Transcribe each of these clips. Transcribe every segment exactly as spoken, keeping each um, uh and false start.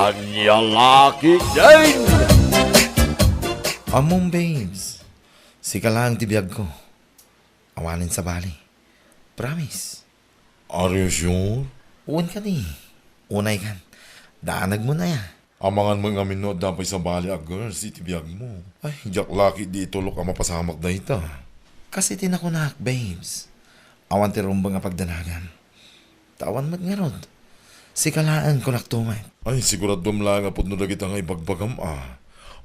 Ania la ketdin? Ammom, babes. Sika laeng ti biagko. Awanen sabali. Promise. Are you sure? Wen kadi. Unay kan. Daanagmo na ya. Amangan mo ngamin no adda pay sabali a girls iti biagmo. Ay, diak la ketdi itulok a mapasamak dayta. Kas iti nakunak, babes. Awan ti rumbeng a pagdanagam. Ta awan met ngarud. Sika laeng, kunak to met. Ay, siguraduem laeng a pudno dagita nga ibagbagam a.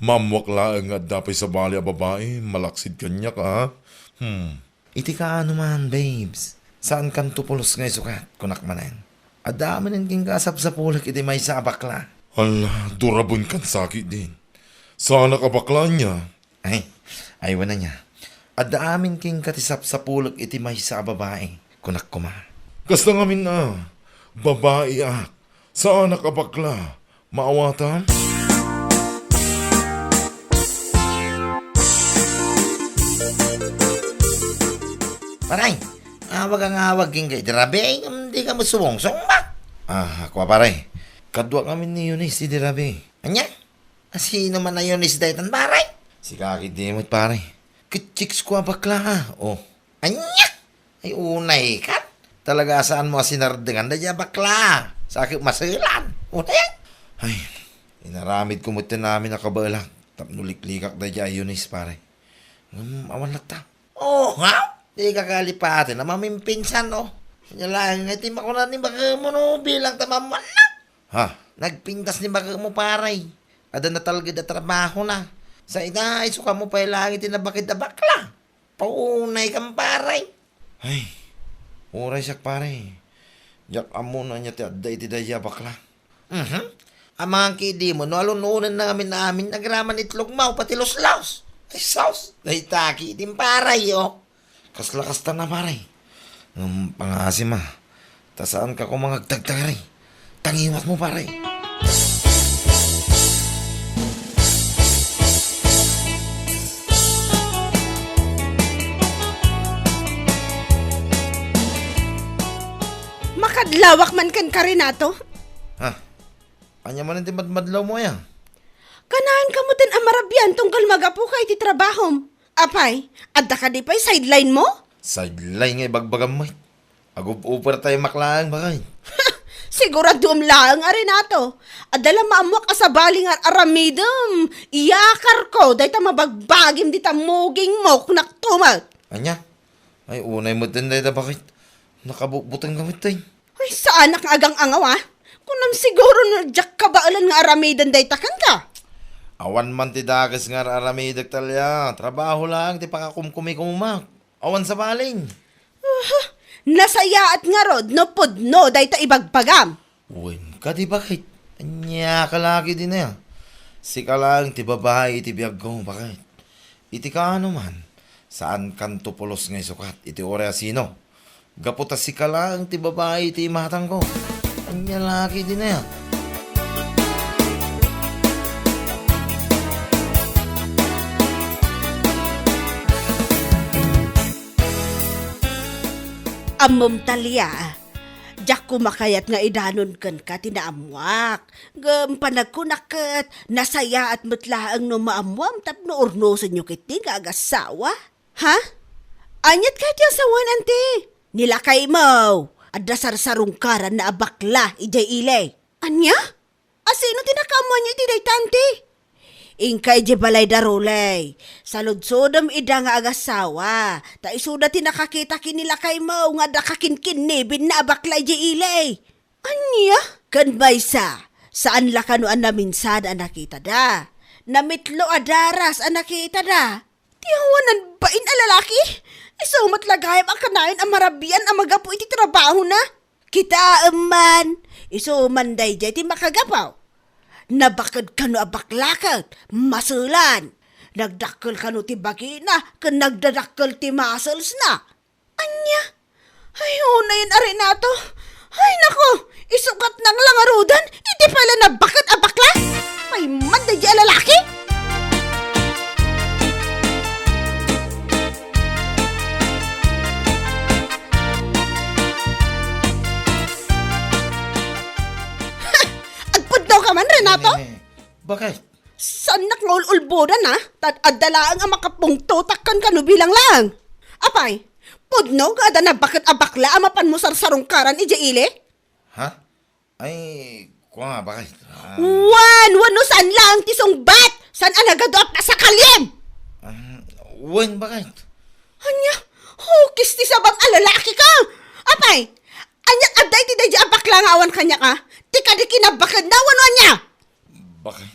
Maammoak laeng nga adda pay sabali a babai, malaksid kaniak a. Hmm. Iti kaano man, babes. Saankanto pulos nga isukat, kunak manen. Adda aminen kenka a sapsapulek iti maysa a bakla. Ala, duraben kan sa ketdin. Saanak a bakla ania? Ay, ay, wen ania. Adda amin kenka ti sapsapulek iti maysa a babai, kunak koma. Kasta ngamin a, babai ak, saanak a bakla, maawatam? Paray, awag nga awag kenka iti rabii, ngem dika met sumungsong ba? Ah, kua, pare. Kaduak ngamin ni Eunice iti rabii. Ania? Asino man a Eunice daytan, pare? Sika ketdi met, pare. Ket chicks ko a bakla, a. Oh. Ania? Ay, unay kan? Talaga a saanmo a sinardengan daydiay a bakla. Sa ket maselan. Unay? Ay, inaramidko metten amin a kabaelak tapno liklikak daydiay a Eunice, pare. Ngem awan latta. Oh, ha? Dika kalipaten a mamimpinsan, oh. Ania laeng nga iti makuna ni bakemo no bilang ta mammannak? Ha? Nagpintas ni bakemo, pare. Adda natalged a trabahona. Sa ita, isukanmo pay laeng iti nabaked a bakla. Paunay kan, pare. Ay, uray siak, pare. Diak ammo no ania ti adda iti daydiay a bakla. Mhm. Amangan ketdin no alun-onenna ngamin amin agraman itlog maw pati luslaus. Ay, sus, dayta ketdin, pare, oh. Kasla kasta na, pare. Ngem pangasim a. Ta saanka koma nga agtagtagari. Tangiwatmo, pare. Makadlawak man kenka, Renato. Ha? Ania manen ti madmadlawmo aya? Kanayon ka metten a marabian tunggal magapuka iti trabahom. Apay, adda kadi pay sideline mo? Sideline nga ibagbagam met. Agub-uper tayo maklaang, bakay. Siguraduem laeng a, Renato. Adda la maammoak a sabali nga ar-aramidem. Iyakarko dayta mabagbagim dita mugingmo, kunak to met. Ania? Ay, unay metten dayta, bakit? Nakabutbuteng ka metten. Ay, saanak nga agang-angaw, a. Kunam siguro no diak kabaelan nga aramiden dayta kenka. Awan man ti dakes nga ar-aramidek, Talia. Trabaho laeng ti pakakumkumikumak. Awan sabali. Aha, nasayaat ngarud no pudno dayta ibagbagam. Wen, kadi, bakit? Ania ka la ketdin aya? Sika laeng ti babai iti biagko, bakit? Iti kaano man, saankanto pulos nga isukat iti uray a sino. Gapu ta sika laeng ti babai iti imatangko. Ania la ketdin aya? Ammom, Talia, diak koma kayat nga idanon kenka ti naammoak. Ngem panagkunak ket nasayaat met laeng no maammoam tapno urnosenyo ketdi nga agassawa. Ha? Aniat kayat ti asawan, anti? Ni lakaymo, adda sarsarungkaranna a bakla idiay ili. Ania? Asino ti nakaammoanyo iti dayta, anti? Inka idiay balay da Rolly. Saludsodem ida nga agassawa. Ta isuda ti nakakita ken ni lakaymo nga adda kakinkinnibinna a bakla idiay ili. Ania? Ken maysa, saan la kano a naminsan a nakitada. Namitlo a daras a nakitada. Ti awanan bain a lalaki? Isu met la gayam a kanayon a marabian a magapu iti trabahona. Kitaem man, isu man daydiay ti makagapu. Nabaked kano a bakla ket maselan. Nagdakkel kano ti bagina ken nagdadakkel ti musclesna. Ania? Ay, unayen a Renato. Ay, nako! Isukat nang langarudan, idi pay la nabaked a bakla! Pay man daydiay a lalaki! Ha! Agpudno ka man, Renato? Eh, bakit? Saannak nga ul-ulbodan, a? Ta adda laeng a makapungtotak kenka no bilang laeng. Apay, pudno nga adda nabaket a bakla a mapanmo sarsarungkaran idiay ili? Ha? Ay, kua nga, bakit? Ah. Wen, wenno saan laeng ti sungbat? Saan a nagadu a pasakalim? Ah, wen, bakit? Ania? Hukis ti sabam a lalaki ka! Apay, ania adda iti daydiay a bakla nga awan kaniak, a? Ti kadi kinabakedna wenno ania? Bakit?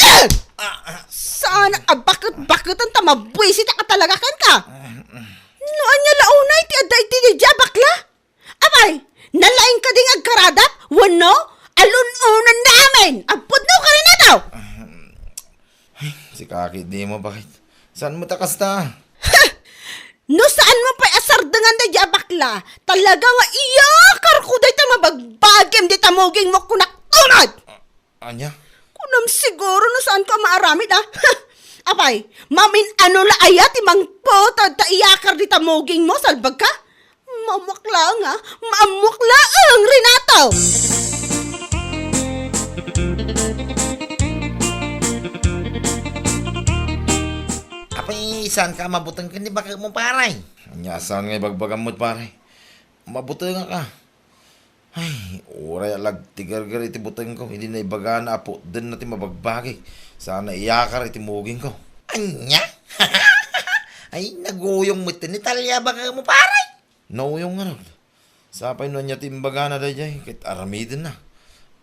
Ah! Ah, ah. Saan a baket-baketen ta mabuisitak a talaga kenka? Ah, ah. No ania la unay ti adda iti daydiay a bakla? Apay, nalaing kadi nga agkaradap? Wenno, alun-unan na amin? Agpudno ka rin ato! Ay, sika ketdin, bakit? Saan mo ta kasta? Ha! No saan mo pay a sardengan daydiay a bakla, talaga nga iyakarko dayta mabagbagim dita mugingmo, kunak, tumat! Ania? Kunam siguro no saanko a maaramid, a? Ha! Apay, mamin-ano la aya ti mangputod ta iyakar dita mugingmo, salbagka? Maammoak laeng, a? Maammoak laeng, Renato! Apay, saanka a mabuteng ken ni baketmo, pare? Ania, saan nga ibagbagammo, pare? Mabutengak, a. Ay, uray a lagtigerger iti butengko, idi naibagana a putdenna ti mabagbagik, saan a iyakar iti mugingko. Ania? Ay, naguyong met ni Talia baketmo, pare. Nauyong ngarud. Sapay no ania ti imbagana daydiay, ket aramidenna.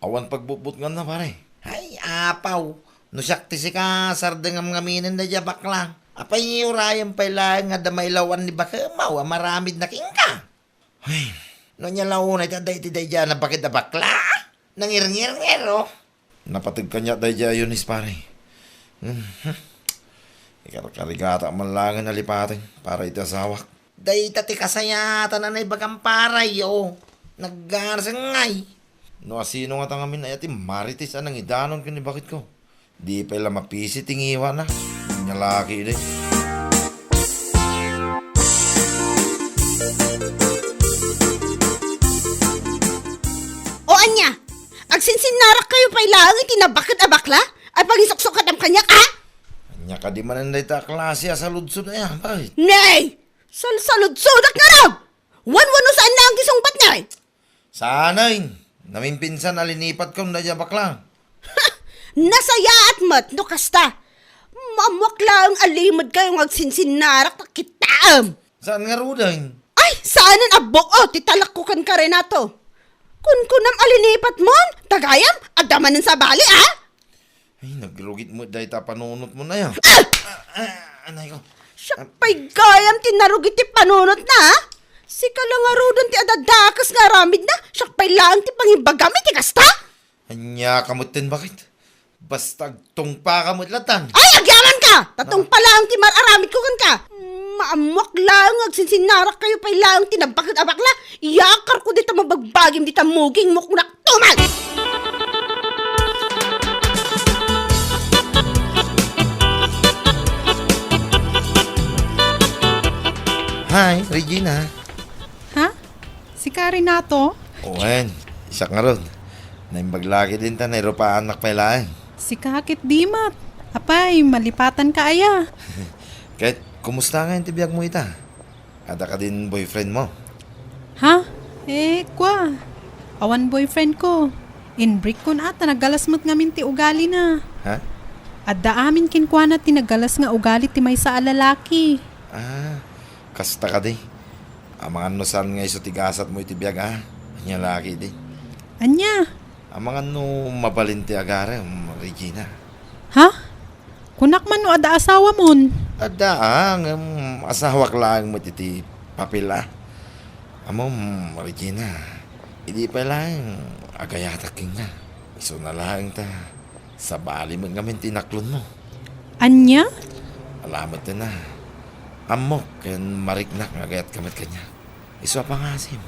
Awan pagbutbutnganna, pare. Ay, apaw. No siak ti sika, sardengam ngaminen daydiay a bakla. Apay, urayem pay laeng nga adda mailaw-an ni baketmo a maramidna kenka. Ay, no ania la unay ti adda iti daydiay a nabaket a bakla? Nangirngirngir, o. Napateg kaniak daydiay a Eunice, pare. Mhm. Ikarkarigatak man laengen a lipaten para iti asawak. Dayta ti kasayaatan a naibagam, pare, o. Naggarsengngay. No asino ngata ngamin aya ti marites a nangidanon ken ni baketko? Di pay la mapisi ti ngiwana. Ania laki idi. O ania? Agsinsinnarakkayo pay laeng iti nabaket a bakla a pangisuksukatam kaniak, a? Ania kadi manen dayta a klase a saludsod aya, pare? Nay! Salsaludsodak ngarud! Wen, wenno saan laeng ti sungbat, nay? Saanen, namimpinsan a linipatkon daydiay a bakla. Ha! Nasayaat met no kasta. Maammoak laeng a limedkayo nga agsinsinnarak ta kittaem. Saan ngaruden? Ay, saanen a bug-o ti talekko kenka, Renato. Kunkunam a linipatmon, ta gayam, adda manen sabali, a? Ay, nagrugit met dayta a panunotmo, nay, a. Ah! Ah, ah, anay ko. Siak pay gayam ti narugit ti panunotna, a? Sika la ngaruden ti adda dakes nga aramidna, siak pay laeng ti pangibagam iti kasta? Ania ka metten, bakit? Basta agtungpa ka met latan. Ay, agyamanka! Ta tungpa laeng ti mar-aramidko kenka. Maammoak laeng nga agsinsinnarakkayo pay laeng ti nabaket a bakla. Iyakarko dita mabagbagim dita mugingmo, kunak, tumal! Hi, Regina. Ha? Sika, Renato? Wen, siak ngarud. Naimbag la ketdin ta nairupaannak pay laeng. Sika ketdi met. Apay, malipatanka aya? Ket, kumusta ngayen ti biagmo ita? Adda kadin boyfriendmo? Ha? Eh, kua. Awan boyfriendko. Inbreakkon a ta naggalas met ngamin ti ugalina. Ha? Adda amin kenkuana ti naggalas nga ugali ti maysa a lalaki. Ah, kasta kadi. Amangan no saan nga isu ti gasatmo iti biag, a? Ania la ketdi? Ania? Amangan no mabalin ti agarem, Regina. Ha? Kunak man no adda asawamon? Adda, a, ngem asawak laeng met iti papel, a. Ammom, Regina, idi pay laeng agayatak kenka, isuna laeng ta sabali met ngamin ti inaklonmo. Ania? Ala metten a. Ammok ken mariknak nga agayatka met kaniak. Isu a pangasim,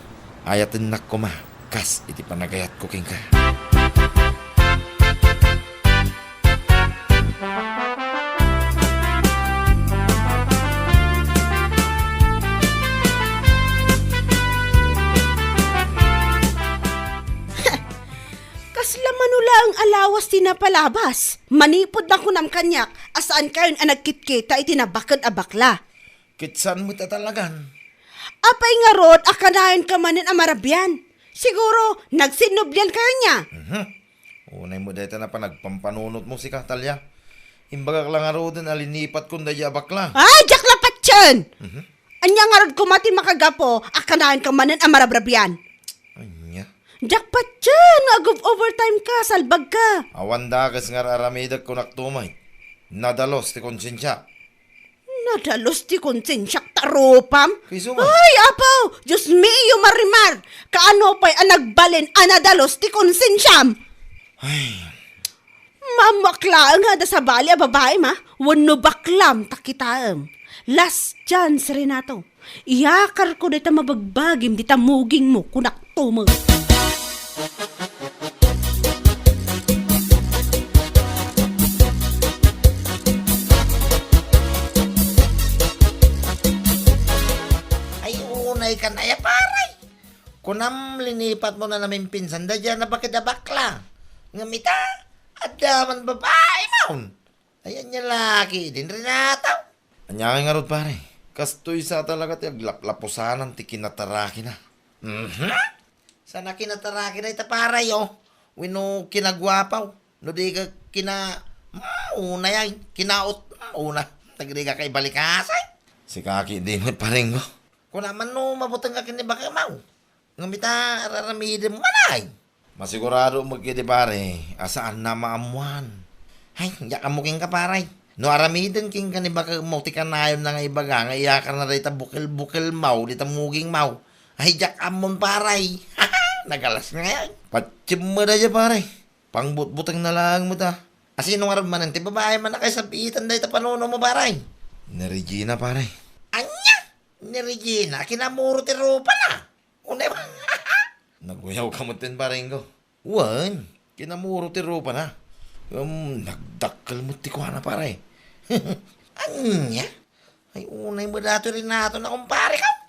ayatennak koma kas iti panagayatko kenka. Kasla mano laeng a lawas ti napalabas. Manipud nakunam kaniak a saankayon a nagkitkita iti nabaked a bakla. Ket saan met a talagan? Apay ngarud a kanayonka manen a marabian? Siguro, nagsinnubliankayo nia? Mhm. Unay met dayta a panagpampanunotmo, sika, Talia. Imbagak la ngaruden a linipatkon daydiay a bakla. Ay, diak la patien! Mhm. Ania ngarud koma ti makagapu a kanayonka manen a marabrabian? Ania? Diak patien nga ag-overtime ka, salbag ka. Awan dakes nga ar-aramidek, kunak tumet. Nadalus ti konsensiak. Nadalus ti konsensiak ta rupam? Kaiso nga. Ay, apo! Dios mio, Marimar! Kaano pay a nagbalin a nadalus ti konsensiam? Ay. Maammoak laeng nga adda sabali a babaem, a? Wenno baklam ta kitaem. Last chance, Renato. Iyakarko dayta mabagbagim dita mugingmo, kunak tumet. Ay, unay ka na ya, pare. Kunam, linipatmo na namin pinsan daydiay a nabaked a bakla. Ngem ita, adda man babaem. Ay, ania la ketdin, Renato? Ania ngarud, pare? Kastoy sa talaga ti aglaplapusanan ti kinatarakina. Mhm. Saan a kinatarakina ita, pare, o? Wenno kinaguapaw? No di ka kina-, mm, unay, ay, kinaut-, mm, una. Tagdi ka kay balikasay. Sika ketdi met, parengko. Kuna man no mabuteng ka ken ni bakemaw. Ngem ita, ar-aramidem man ay. Masigurado met ketdi, pare, a saanna a maammoan. Ay, diak ammo kenka, pare. No aramiden kenka ni bakemaw ti kanayonna nga ibaga nga iyakarna dayta bukel-bukelmaw dita mugingmaw. Ay, diak ammon, pare. Nagalas ngay. Patiem met daydiay, pare. Pangbutbutengna laeng met, a. A, sino ngarud manen ti babae a mannakaisab-itan dayta panunomo, pare? Ni Regina, pare. Ania? Ni Regina, kinamuro ti rupana. Unay ba? Naguyawka metten, parengko. Wen, kinamuro ti rupana. Um, nagdakkel met ti kuana, pare. Ania? Ay, unay met daytoy, Renato, na kumpareko.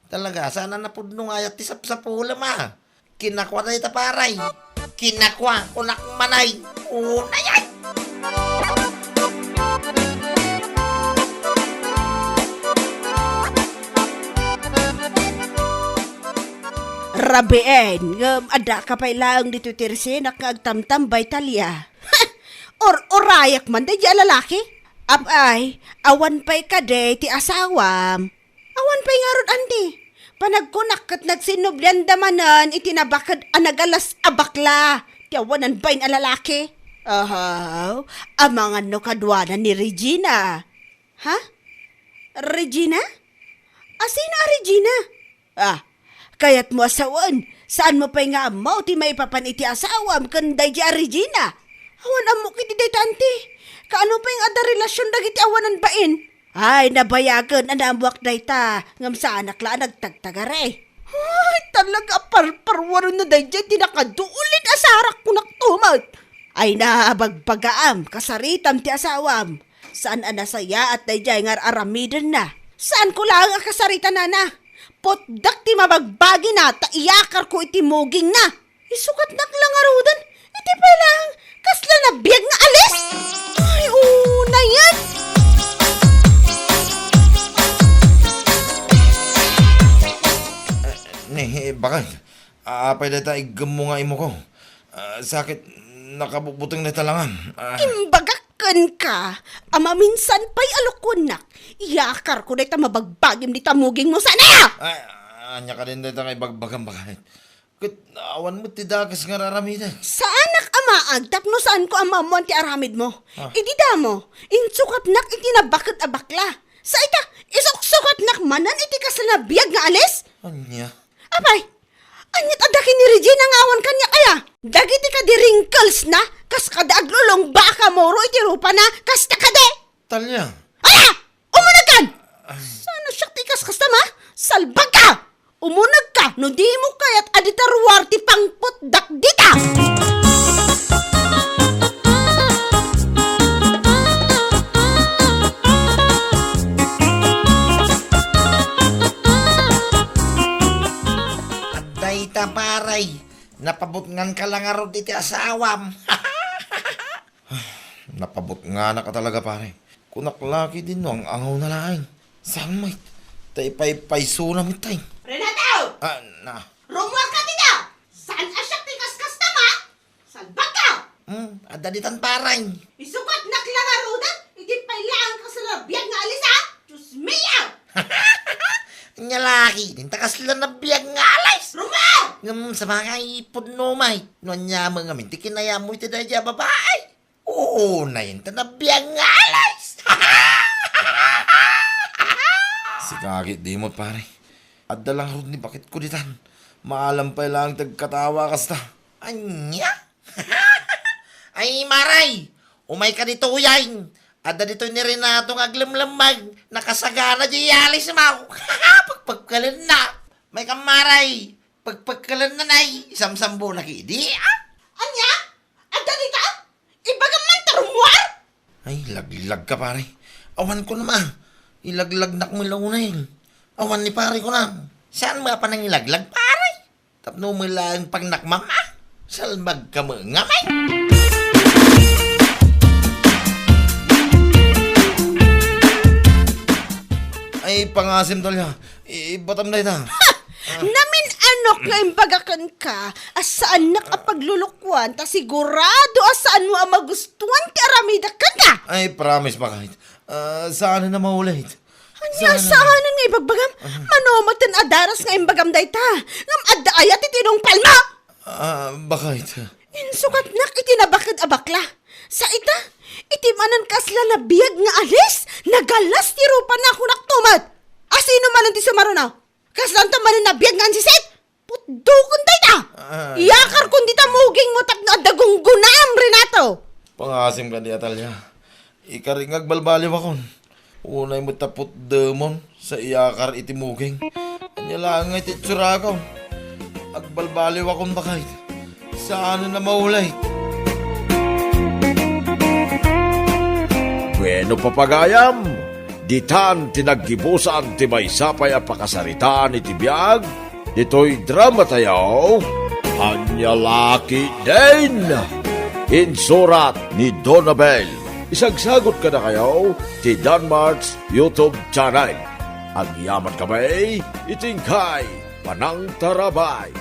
Talaga, saan a napudno nga ayat ti sapsapulem, a. Kinakua dayta, pare. Kinakua, kunak man ay. Unay ay. Rabien, ngem adda ka pay laeng ditoy ti resinak nga agtamtambay, Talia. Or-urayak man daydiay a lalaki. Apay, awan pay kadi ti asawam? Awan pay ngarud, anti. Panagkunak ket nagsinnublianda manen iti nabaked a nagalas a bakla ti awanan bain a lalaki. Ahaw, amangan no kaduana ni Regina. Ha? Regina? A, sino a Regina? A, kayatmo a sawen, saanmo pay nga ammo ti maipapan iti asawam ken daydiay a Regina? Awan ammok iti dayta, anti. Kaano pay nga adda relasion dagiti awanan bain? Ay, nabayagen a naammoak dayta, ngem saanak la a nagtagtagari. Ay, talaga a parparuarna daydiay ti nakadulit a sarak, kunak tumet. Ay, nabagbagaam, kasaritam ti asawam. Saan a nasayaat daydiay nga ar-aramidenna. Saanko laeng a kasaritanana. Putdek ti mabagbagina ta iyakarko iti mugingna. Isukatnak la ngaruden. Iti pay laeng, kasla nabiag nga alis. Ay, unayen. Ni, bakit? Apay dayta iggemmo nga imuko? A, sakit, nakabutbuteng dayta langam. A. Imbagak kenka a maminsan pay a lukuennak, iyakarko dayta mabagbagim dita mugingmo, saan aya? Ay, ania kadin dayta nga ibagbagam, bakit? Ket awan met ti dakes nga ar-aramidek. Saanak a maag tapno saanko a maammoan ti aramidmo. A. Idi damo, insukatnak iti nabaked a bakla. Sa ita, isuksukatnak manen iti kasla nabiag nga alis? Ania? Apay, aniat adda ken ni Regina nga awan kaniak aya? Dagiti kadi wrinklesna, kas kadi aglulungba a kamuro iti rupana, kasta kadi? Talia. Ala! Umunegkan! Ay. Saan a siak ti ikaskastam, a? Salbagka! Umunegka no dimo kayat a dita ruar ti pangputdak dita! Adda ita, paray. Napabutngan ka la ngarud iti asawam. Napabutnganak a talaga, pare. Kunak la ketdin no ang-angawna laeng. Saan met? Ta ipaypaysona met tay. Renato! Ah, na. Rummuarka dita! Saan a siak ti kaskastam, a? Salbagka! Hmm, adda ditan, pare. Isukatnak la ngaruden, idi pay laeng kasla nabiag nga alis, a? Dios mio! Ania la ketdin ta kasla nabiag nga alis? Rummuar! Ngem sabagay, pudno met. No ania met ngamin ti kinayatmo iti daydiay a babai? Unay ta nabiag nga alis. Sika ketdi met, pare. Adda la ngarud ni baketko ditan. Maalam pay laeng ti agkatawa kasta. Ania? Ay, mare! Umayka ditoy, ay! Adda ditoy ni Renato nga aglemlemmeg. Nakasagana diay alismo. Pagpagkalenna. Umayka, mare! Pagpagkalenna, nay! Samsambona ketdi, a? Ania? Adda dita? Ibagam man ta rummuar! Ay, laglagka, pare. Awan ko naman. Ilaglagnak met la unay. Awan ni pare ko na. Saan met a panangilaglag, pare? Tapno met laeng pangnakmam, a? Salbagka met ngamin. Ay, pangasim, Talia. Ibatam dayta. Ha! Namin-anok nga imbaga kenka a saannak a paglulukuan ta sigurado a saanmo a magustuan ti aramidek kenka. Ay, promise, bakayt. Ah, saanen a maulit. Ania saanen nga ibagbagam? Mano met ten a daras nga imbagam dayta? Ngem adda aya ti tinungpalmo? Ah, bakayt. Insukatnak iti nabaked a bakla. Sa ita, iti manen kasla nabiag nga alis, nagalas ti rupana a kunakto met. A sino manen ti sumaruno? Kaslanto manen nabiag nga ansisit? Putdokon dayta! Ay. Iyakarkon dita mugingmo tapno adda gunggonaam, Renato! Pangasim kadi, Atalia. Ikarik nga agbalbaliwakon. Unay met ta putdemon sa iyakar iti muging. Ania laeng nga iti itsurakon. Agbalbaliwakon, bakayt. Saanen a maulit. Bueno, papagayam, ditan ti naggibusan ti maysa pay a pakasaritaan iti biag ditoy dramatayo, Ania la ketdin. Insurat ni Donabel. Isagsagut kadakayo ti Danmart's YouTube channel. Agyaman kami iti inkay panangtarabay.